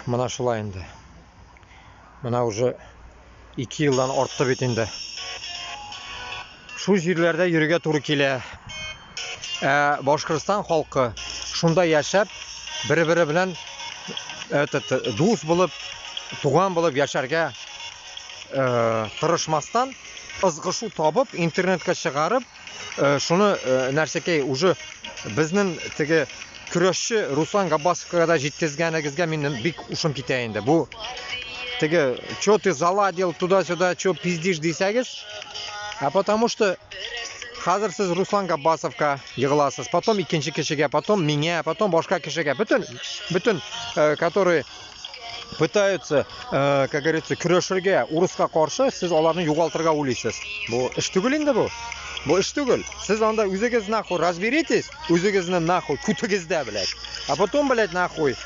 Менә шулай инде. Менә уже 2 елдан артты бит инде. Шул җирләрдә йөрергә туры килә. Ә Башкортстан халкы шунда яшәп, бер-бере белән этот дус булып, туган булып яшәргә э, тырышмастан, ызгышу табып, интернетка чыгарып, Э, шуны э, нәрсәкәй уже безнең теге көрәшче Руслан Габбасовка да җиткезгәнегезгә минем бик ушым китә инде. Бу теге чё ты заладил туда-сюда, чё пиздишь дисәгез, а потому что хәзер сез Руслан Габбасовка егыласыз, потом икенче кешегә, потом миңа, потом башка кешегә, бөтен бөтен э, которые пытаются, э, как говорится, көрәшергә урыска каршы, сез аларны югалтырга уйлыйсыз. Бу эш түгел инде бу. Бу эш түгел. Сез анда үзегез нахуй разберитесь, үзегезне нахуй күтегездә, блядь. А потом, блядь, нахуй